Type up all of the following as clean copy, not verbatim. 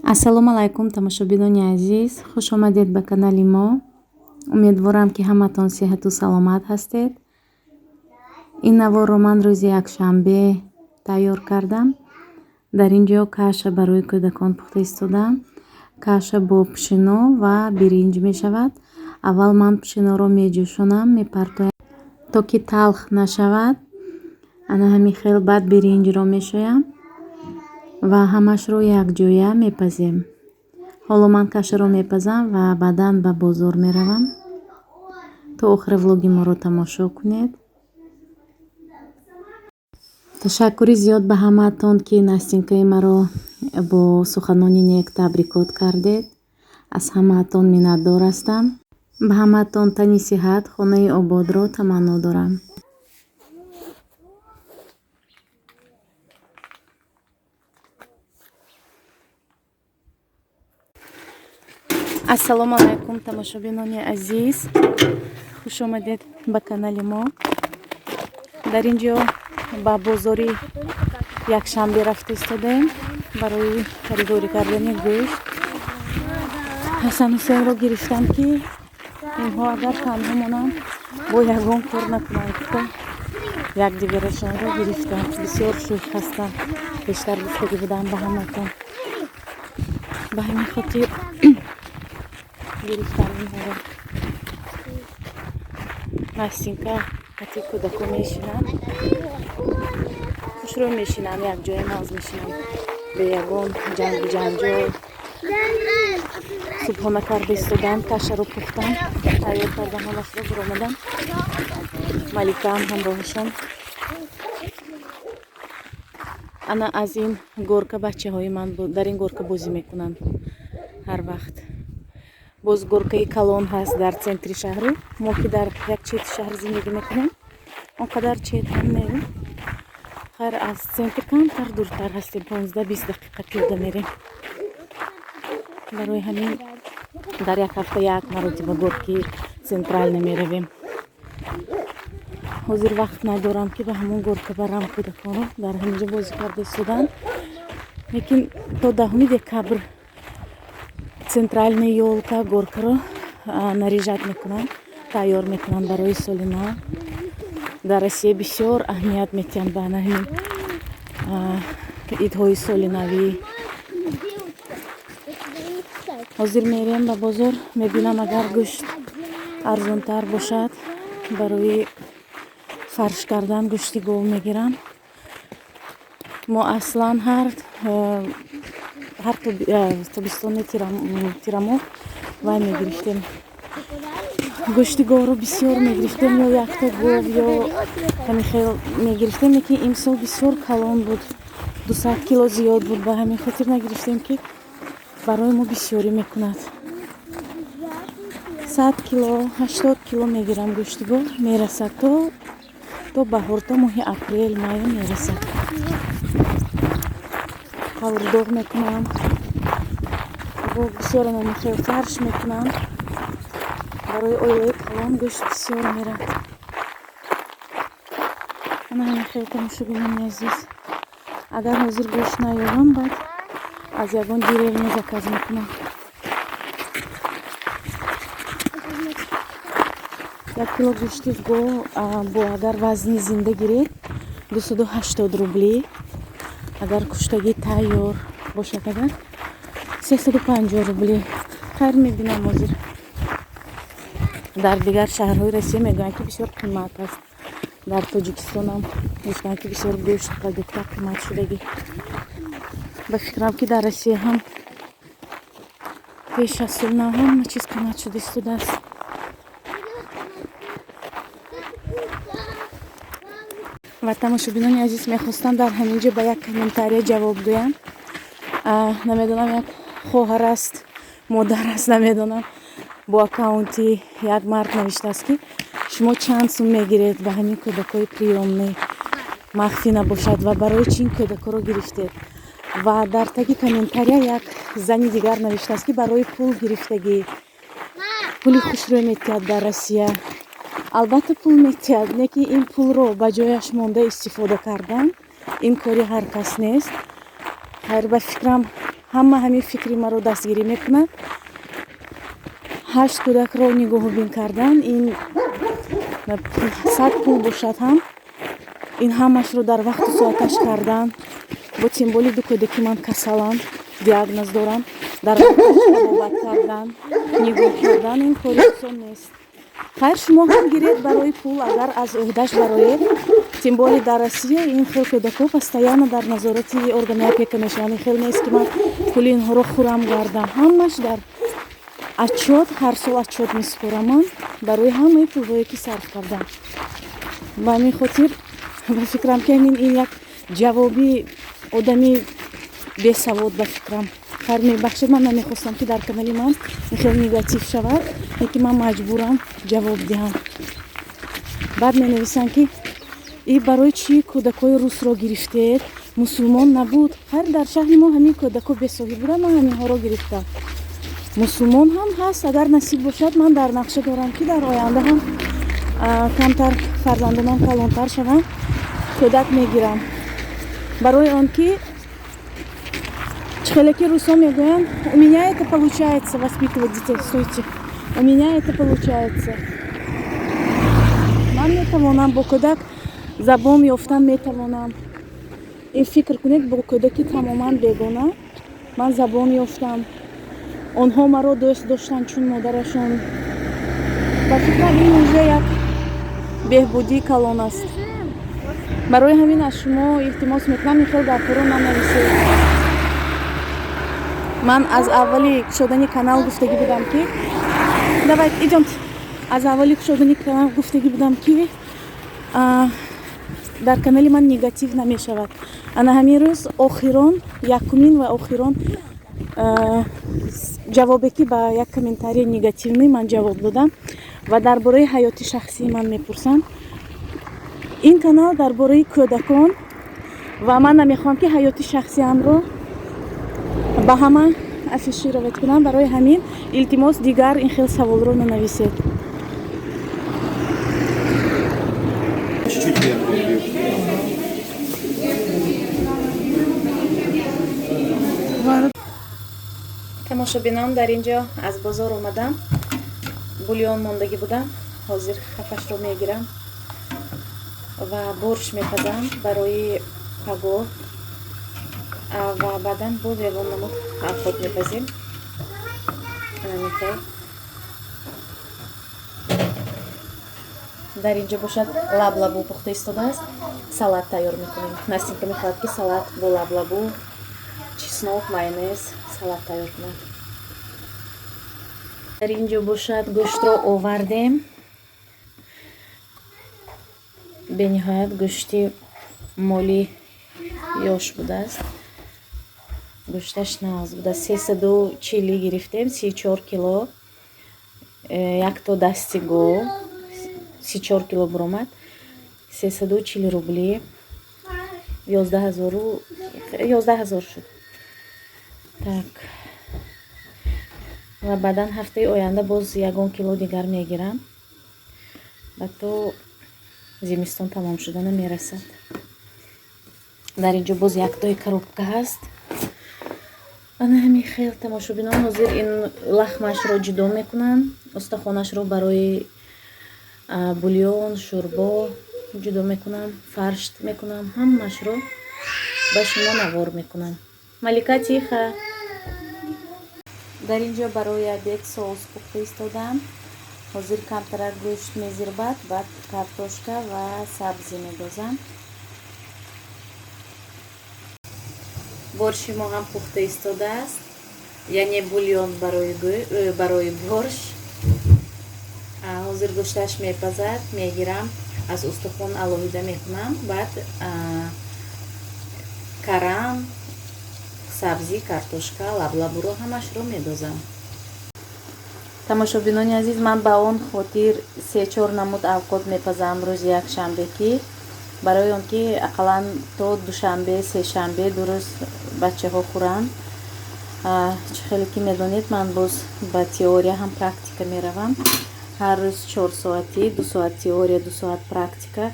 Ассалому алайкум, тамошобинони азиз, хуш омадед ба канали мо. Умедворам, ки ҳаматон сиҳату саломат ҳастед. Ин наворро ман рӯзи якшанбе тайёр кардам. Дар ин ҷо каша барои кӯдакон пухта истодам. Каша бо пшено ва биринҷ мешавад. Аввал ман пшеноро меҷӯшонам, мепартоям, то ки талх нашавад. Ана ҳамин хел, баъд биринҷро мешӯям ва ҳамашро якҷоя мепазем. Ҳоло ман кашаро мепазам ва баъдан ба бозор меравам. То охири влоги моро тамошо кунед. Ташаккури зиёд ба ҳамаатон, ки Настинкаи маро бо суханони нек табрикот кардед. Аз ҳамаатон миннатдор ҳастам. Ба ҳамаатон тани сиҳат, хонаи ободро таманно дорам. Ассалому алайкум, тамошобинони азиз, хуш омадед ба канали мо. Дар ин ҷо ба бозори якшанбе рафта истодаем барои харидорӣ кардани гӯшт. Ҳасан Ҳусейнро гирифтам, ки инҳо агар танҳо монанд, бо ягон кор накунанд гуфта, якдигарашонро гирифтам. Бисёр шӯх ҳастанд, бештар гуфтагӣ будам ба ҳаматон. Ба ҳамин хотир гирифтам инҳоро. Настинка қати кӯдако мешинанд, хушрӯ мешинанд, якҷоя нағз мешинанд, бе ягон ҷангу ҷанҷол. Субҳона карда истодам, кашаро пухтам, тайёр кардам ҳамашро, биромадам. Маликаам ҳамроҳашон. Ана аз ин горка бачаҳои ман дар ин горка бозӣ мекунанд ҳар вақт. Боз горкаи калон ҳаст дар центри шаҳру. Мо ки дар як чети шаҳр зиндагӣ мекунем, он қадар чет ҳам не, хайр, аз центр камтар дуртар ҳастем, 15-20 дақиқа пиёда мерем. Барои ҳамин дар як ҳафта як маротиба горки центральный меравем. Ҳозир вақт надорам, ки ба ҳамон горка барам кӯдаконро, дар ҳаминҷо бозӣ карда истоданд. Лекин то 10 декабр центральный ёлка, горкаро наряжать мекунанд, тайёр мекунанд барои соли нав. Дар Россия бисёр аҳамият метиҳанд ба ана ҳамин идҳои соли навӣ. Ҳозир мерем ба бозор, мебинам, агар гӯшт арзонтар бошад, барои фарш кардан гӯшти гов мегирам. Мо аслан ҳар тобистони тирамоҳ вай мегирифтем, гӯшти говро бисёр мегирифтем, ё якто гов, ё ҳамин хел мегирифтем. Лекин имсол бисёр калон буд, 200 кило зиёд буд, ба ҳамин хотир нагирифтем, ки барои мо бисёрӣ мекунад. 100 кило, 80 кило мегирам гӯшти гов, мерасад то баҳор, то моҳи апрел, мая мерасад. Қаврдоғ мекунам, бисёр ҳамин фарш мекунам. Барои оилаи калон гӯшт бисёр мерад. Ана ҳамин хел, тамошобинони азиз. Агар ҳозир гӯшт наёбам, баъд аз ягон деревня заказ мекунам. 1 кило гӯшти гов бо агар вазни зинда гиред, 280 рубли, агар куштагӣ тайёр бошад, агар 350 рубли. Хайр, мебинам. Ҳозир дар дигар шаҳрҳои Россия мегӯянд, ки бисёр қимат аст. Дар Тоҷикистонам гуфтанд, ки бисёр гӯшт, продукта қимат шудагӣ. Ба фикрам, ки дар Россия ҳам пеш аз соли нав ҳама чиз қимат шуда истодааст. Ва тамошобинони азиз, мехостам дар ҳамин ҷо ба як комментария ҷавоб гӯям. Намедонам, як хоҳар аст, модар аст, намедонам, бо аккаунти як мард навиштааст, ки шумо чанд сум мегиред ба ҳамин кӯдакҳои приёмный, махфӣ набошад, ва барои чӣ ин кӯдакҳоро гирифтед? Ва дар таги комментария як зани дигар навиштааст, ки барои пул гирифтагӣ, пули хушрӯ метиҳад дар Россия. Албатта, пул метиҳад, не ки ин пулро ба ҷояш монда истифода кардан ин кори ҳар кас нест. Хайр, ба фикрам, Ҳама ҳамин фикри маро дастгирӣ мекунад. 8 кӯдакро нигоҳубин кардан, ин 100 пул бошад ҳам, ин ҳамашро дар вақту соаташ кардан. Бо тем более ду кӯдаки ман касаланд, диагноз доранд, дар вақташ табобат кардан, нигоҳ кардан, ин кори осон нест. Хайр, шумо ҳам гиред барои пул, агар аз ӯҳдаш бароед. Тем более дар Россия ин хел кӯдакҳо постоянно дар назорати органи опека мешаванд. Ин хел нест, ки ман пули инҳоро хӯрам гардам. Ҳамаш дар отчёт, ҳар сол отчёт месупорам ман барои ҳамаи пулҳое, ки сарф кардам. Ба ҳамин хотир, ба фикрам, ки ҳамин ин як ҷавоби одами бесавод, ба фикрам. Хайр, мебахшед, ман намехостам, ки дар канали ман ин хел негатив шавад, лекин ман маҷбурам ҷавоб диҳам. Баъд менависанд, ки и барои чӣ кӯдакҳои русро гирифтед, мусулмон набуд? Хайр, дар шаҳри мо ҳамин кӯдакҳо бесоҳиб буданд, ман ҳаминҳоро гирифтам. Мусулмон ҳам ҳаст, агар насиб бошад, ман дар нақша дорам, ки дар оянда ҳам камтар фарзандонам калонтар шаванд, кӯдак мегирам. Барои он ки чӣ хеле ки русо мегӯянд, у меня это получается воспитывать детей. Стойте, у меня это получается, ман метавонам бо кӯдак забон ёфтан метавонам. Ин фикр кунед, бо кӯдаки тамоман бегона ман забон ёфтам, онҳо маро дӯст доштанд чун модарашон. Ба фикрам, ин уже як беҳбудии калон аст. Барои ҳамин аз шумо илтимос мекунам, ин хел гапҳоро нанависед. Ман аз аввали кушодани канал гуфтагӣ будам, ки давай, идёмте, аз аввали кушодани канал гуфтагӣ будам, ки дар канали ман негатив намешавад. Ана ҳамин рӯз охирон, якумин ва охирон ҷавобе, ки ба як комментарии негативный ман ҷавоб додам ва дар бораи ҳаёти шахсии ман мепурсанд. Ин канал дар бораи кӯдакон ва ман намехоҳам, ки ҳаёти шахсиамро ба ҳама афишировать кунам. Барои ҳамин илтимос, дигар ин хел саволро нанависед. Чуть-чуть вверх убью. Тамошобинон, дар ин ҷо аз бозор омадам, бульон мондагӣ будам, ҳозир хафашро мегирам ва борщ мепазам барои пагоҳ ва баъдан боз ягон намуд овқот мепазем. Ана мехел. Дар ин ҷо бошад, лаблабу пухта истодааст, салат тайёр мекунем. Настенька мехоҳад, ки салат бо лаблабу, чеснок, майонез салат тайёр кунад. Дар ин ҷо бошад, гӯштро овардем. Бениҳоят гӯшти моли ёш будааст, гӯшташ нағз будааст. 340 гирифтем, 34 кило. Якто дасти гов 34 кило буромад, 340 рубли, 11 ҳазору 11 000 шуд. Так, ва баъдан ҳафтаи оянда боз ягон кило дигар мегирам ва то зимистон тамом шудана мерасад. Дар ин ҷо боз яктои коробка ҳаст. Ана ҳамин хел, тамошобинон. Ҳозир ин лахмашро ҷудо мекунам, устахонашро барои бульон, шӯрбо ҷудо мекунам, фарш мекунам, ҳамаашро ба шумо навор мекунам. Малика, тихо. Дар ин ҷо барои обед соус пухта истодам. Ҳозир камтарак гӯшт мезирбад, баъд картошка ва сабзӣ медозам. Борщи мо ҳам пухта истодааст, яъне бульон барои борщ. Ҳозир гӯшташ мепазад, мегирам, аз устухон алоҳида мекунам, баъд карам, сабзӣ, картошка, лаблабуро ҳамашро медозам. Тамошобинони азиз, ман ба он хотир се-чор намуд авқот мепазам рӯзи якшанбе, ки барои он ки ақаллан то душанбе, сешанбе, 2 рӯз бачаҳо хӯранд. Чӣ хеле ки медонед, ман боз ба теория ҳам практика меравам. Ҳар рӯз 4 соатӣ, 2 соат теория, 2 соат практика,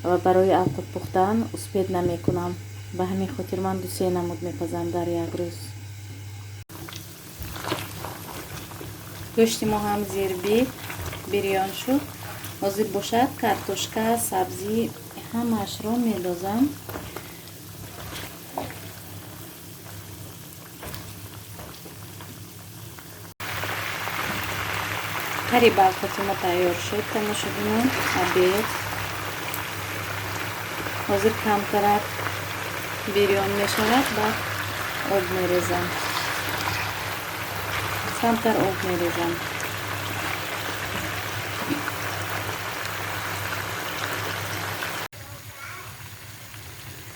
ва барои авқот пухтан успеть намекунам. Ба ҳамин хотир ман ду-се намуд мепазам дар як рӯз. Гӯшти мо ҳам зирбит бирён шуд. Ҳозир бошад картошка, сабзӣ ҳамаашро медозам. Қариб авқоти мо тайёр шуд, тамошобинон, обед. Ҳозир камтарак бирён мешавад, баъд об мерезам. Камтар об мерезам.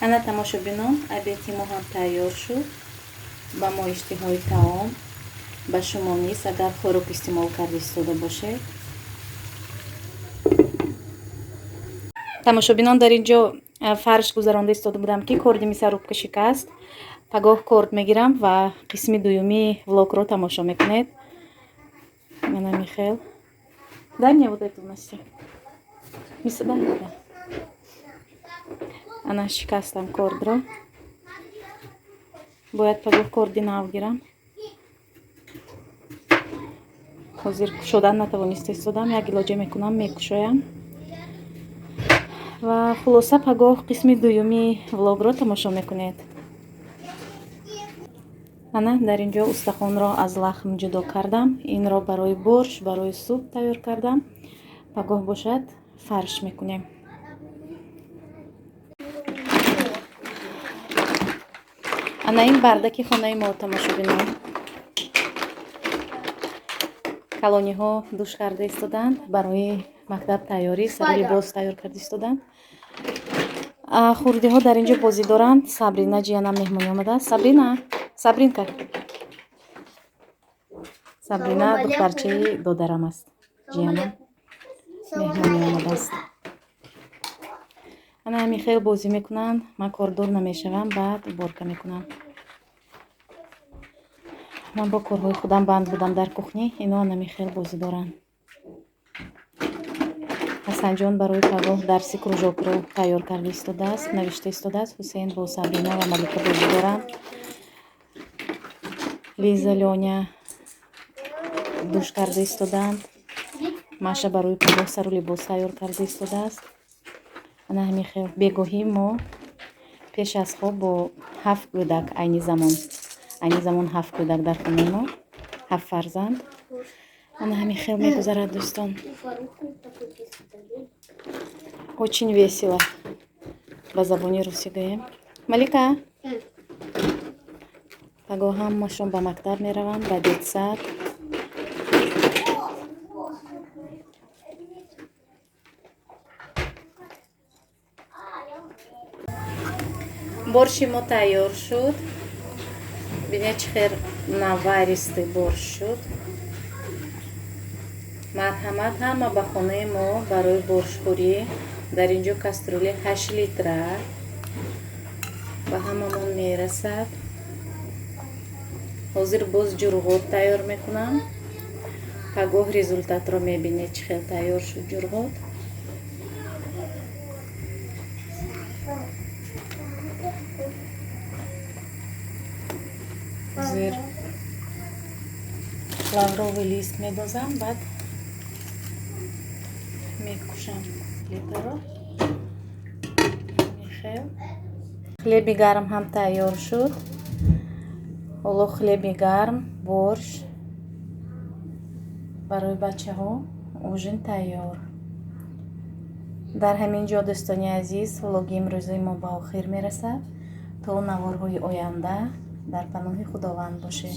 Ана тамошобинон, обеди мо ҳам тайёр шуд. Ба мо иштиҳои таом, ба шумо низ, агар хӯрок истеъмол карда истода бошед. Тамошобинон, дар ин ҷо фарш гузаронда истода будам, ки корди мясорубка шикаст. Пагоҳ корд мегирам ва қисми дуюми влогро тамошо мекунед. Мана Михел. Дай мне вот эту, Настя. Дай, да. Ана шикастам кордро. Бояд пагоҳ корди нав гирам. Ҳозир кушодан натавониста истодам, як илоҷа мекунам, мекушоям. Ва хулоса, пагоҳ қисми дуюми влогро тамошо мекунед. Ана дар ин ҷо устахонро аз лахм ҷудо кардам. Инро барои борщ, барои суп тайёр кардам. Пагоҳ бошад фарш мекунем. Ана ин бардаки хонаи мо, тамошобинон. Калониҳо душ карда истоданд, барои мактаб тайёрӣ, сари либос тайёр карда истоданд. Хурдиҳо дар ин ҷо бозӣ доранд. Сабрина ҷиянам меҳмонӣ омадааст. Сабрина, Сабринка. Сабрина духтарчаи додарам аст. Ҷиянам меҳмонӣ омадааст. Ана ҳамин хел бозӣ мекунанд. Ман кордор намешавам, баъд уборка мекунам. Ман бо корҳои худам банд будам дар кухня. Ино ҳамин хел бозӣ доранд. Ҳасанҷон барои пагоҳ дарси кружокро тайёр карда истодааст, навишта истодааст. Ҳусейн бо Сабрина ва Малика бозӣ доранд. Лиза, Лёня душ карда истоданд. Маша барои пагоҳ сару либос тайёр карда истодааст. Ана ҳамин хел бегоҳӣ мо пеш аз хоб бо 7 кӯдак айни замон. Айни замон 7 кӯдак дар хонаи мо, 7 фарзанд. Ана ҳамин хел мегузарад, дӯстон. Очень весело. Ба забони русӣ гӯем. Малика, пагоҳ ҳамашон ба мактаб мераванд, ба детсад. Борщи мо тайёр шуд. Бинед, чӣ хел наваристый борщ шуд. Марҳамат ҳама ба хонаи мо барои борщхӯрӣ. Дар ин ҷо кастрюли 8 литра ба ҳамамон мерасад. Ҳозир боз ҷурғот тайёр мекунам. Пагоҳ результатро мебинед, чӣ хел тайёр шуд ҷурғот. Ҳозир лавровый лист медозам, баъд мекушам хлебаро. Михел. Хлеби гарм ҳам тайёр шуд. Ҳоло хлеби гарм, борщ барои бачаҳо, ужин тайёр. Дар ҳамин ҷо, дӯстони азиз, влоги имрӯзаи мо ба охир мерасад. То наворҳои оянда дар паноҳи Худованд бошед.